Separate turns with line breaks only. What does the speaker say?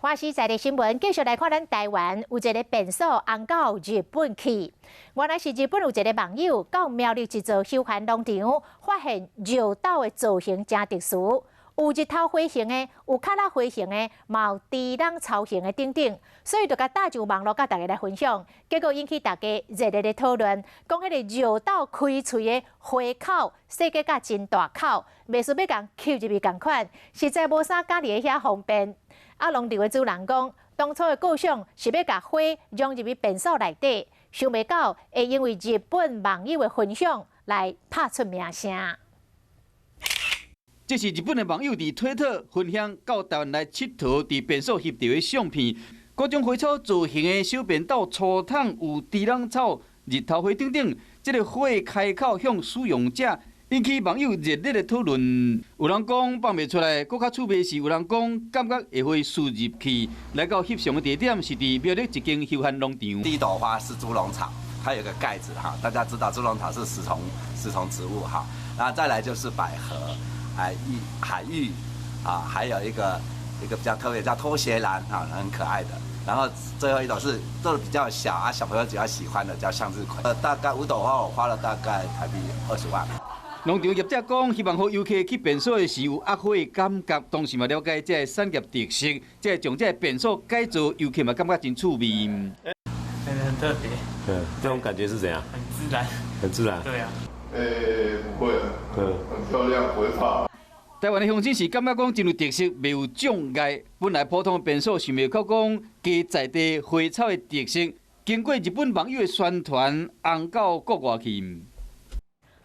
華視在地新聞繼續來看，咱台灣有一个便所紅到日本去。原來是日本有一个網友到苗栗一座休閒農場，發現尿斗的造型誠特殊，有日頭花形的，有卡仔花形的，嘛有豬籠草形的等等，所以就共貼上網路，佮大家來分享。結果引起大家熱烈的討論，講彼个尿斗開喙的花口設計甲真大口，袂輸欲共吸入去仝款，實在無啥佮佇遐方便。啊，農場的主人講，當初的構想是欲共花融入去便所內底，想袂到會因為日本網友的分享來拍出名聲。
這是日本的網友佇推特分享到台灣來𨑨迌佇便所翕著的相片，各種花草造型的小便斗粗桶有豬籠草、日頭花等等，這个花開口向使用者，引起網友熱烈的討論。有人講放袂出來，閣較趣味是有人講感覺會會輸入去。來到翕相的地點是佇苗栗一間休閒農場。
第一朵花是豬籠草，它有個蓋子哈，大家知道豬籠草是食蟲植物哈。那再來就是百合，哎，玉海芋啊，還有一個比較特別叫拖鞋蘭哈，很可愛的。然後最後一朵是做的比較小啊，小朋友比較喜歡的叫向日葵。大概五朵花我花了大概台幣20萬。
農場業者講，希望予遊客去便所的時有壓花的感覺，同時嘛了解這个產業特色，這將這个便所改造，遊客嘛感覺真趣味。
很特別。
對，這種感覺是怎樣？
很自然。
很自然。
對啊。
欸，不會，很漂亮，不會怕。
台灣的鄉親是感覺講真有特色，袂有障礙。本來普通的便所想袂到講加在地花草的特色，經過日本網友的宣傳，紅到國外去。